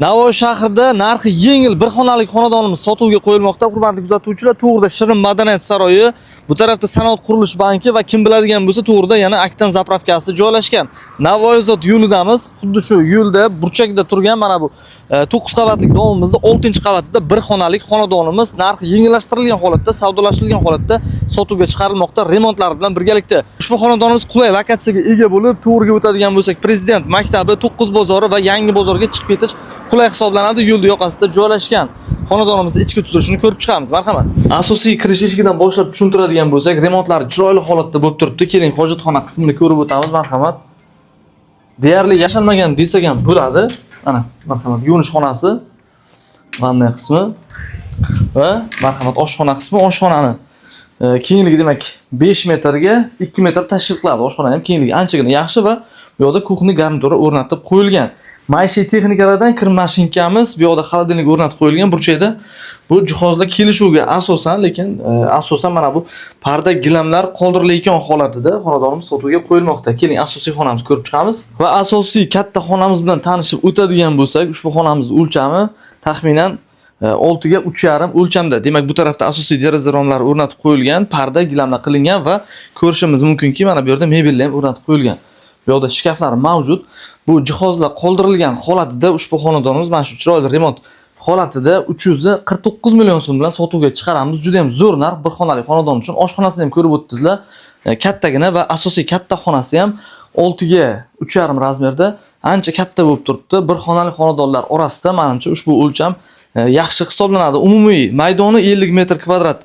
Navoiy shahrida narxi yengil bir xonalik xonadonimiz sotuvga qo'yilmoqda. Hurmatli kuzatuvchilar, to'g'rida Shirin madaniyat saroyi, bu tarafda Sanoat qurilish banki va kim biladigan bo'lsa, to'g'rida yana Aktan заправка si joylashgan. Navoiyzod yo'lidamiz. Xuddi shu yo'lda burchakda turgan mana bu 9 qavatli domimizda 6-qavatida bir xonalik xonadonimiz narxi yengillashtirilgan holatda, savdolashtirilgan holatda sotuvga chiqarilmoqda remontlar bilan birgalikda. Ushbu xonadonimiz qulay lokatsiyaga ega bo'lib, to'g'riga o'tadigan bo'lsak, Prezident maktabi, 9 bozori va Yangi bozorga chiqib ketish qulay hisoblanadi. Yo'lni yoqasida joylashgan xonadonimizni ichki tuzilishini ko'rib chiqamiz. Marhamat. Asosiy kirish eshigidan boshlab tushuntiradigan bo'lsak, remontlar chiroyli holatda bo'lib turibdi. Keling, hojatxona qismini ko'rib o'tamiz. Marhamat. Deyarli yashalmagan desak ham bo'ladi. Mana, marhamat, yuvinish xonasi, vannaya qismi va marhamat, oshxona qismi. Oshxonani kengligi, demak, 5 metrga 2 metr tashkil qiladi. Oshxona ham kengligi anchagina yaxshi va bu yoqda кухня garnituri o'rnatib qo'yilgan. Maishiy texnikalardan kir mashinkamiz, bu yoqda холодильник o'rnatib qo'yilgan burchakda. Bu jihozlar kelishuvga asosan, lekin asosan mana bu parda gilamlar qoldirilayotgan holatida xonadonimiz sotuvga qo'yilmoqda. Keling, asosiy xonamizni ko'rib chiqamiz va asosiy katta xonamiz bilan tanishib o'tadigan bo'lsak, ushbu xonamiz o'lchami taxminan 6 ga 3,5 o'lchamda. Demak, bu tarafda asosiy deraza romlari o'rnatib qo'yilgan, parda gilamlar qilingan va ko'rishimiz mumkinki, mana bu yerda mebellar ham o'rnatib qo'yilgan. Bu yoqda shkaflar mavjud. Bu jihozlar qoldirilgan holatida ushbu xonadonimiz mana shu chiroyli remont holatida 349 million so'm bilan sotuvga chiqaramiz. Juda ham zo'r narx bir xonali xonadon uchun. Oshxonasini ham ko'rib o'tdingizlar. Kattagina va asosiy katta xonasi ham 6 ga 3,5 размер da ancha katta bo'lib turibdi. Bir xonali xonadonlar orasida menimcha ushbu o'lcham yaxshi hisoblanadi. Umumiy maydoni 50 metr kvadrat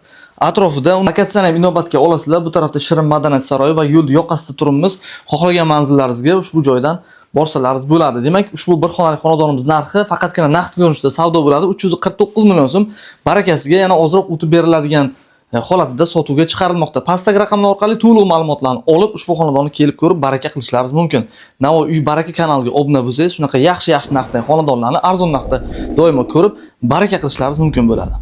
atrofida. Lokatsiyani ham inobatga olasizlar. Bu tarafda Shirin madaniyat saroyi va yo'l yoqasida turibmiz. Xohlagan manzillaringizga ushbu joydan borsalaringiz bo'ladi. Demak, ushbu bir xonali xonadonimiz narxi faqatgina naqd ko'rinishda savdo bo'ladi. 349 million so'm, barakasiga yana ozroq o'tib beriladigan holatida sotuvga chiqarilmoqda. Pastdagi raqamlar orqali to'liq ma'lumotlarni olib, ushbu xonadonni kelib ko'rib, baraka qilishlaringiz mumkin. Navoiy uy baraka kanaliga obuna bo'lsangiz, shunaqa yaxshi-yaxshi narxdagi xonadonlarni arzon narxda doimo ko'rib, baraka qilishlaringiz mumkin bo'ladi.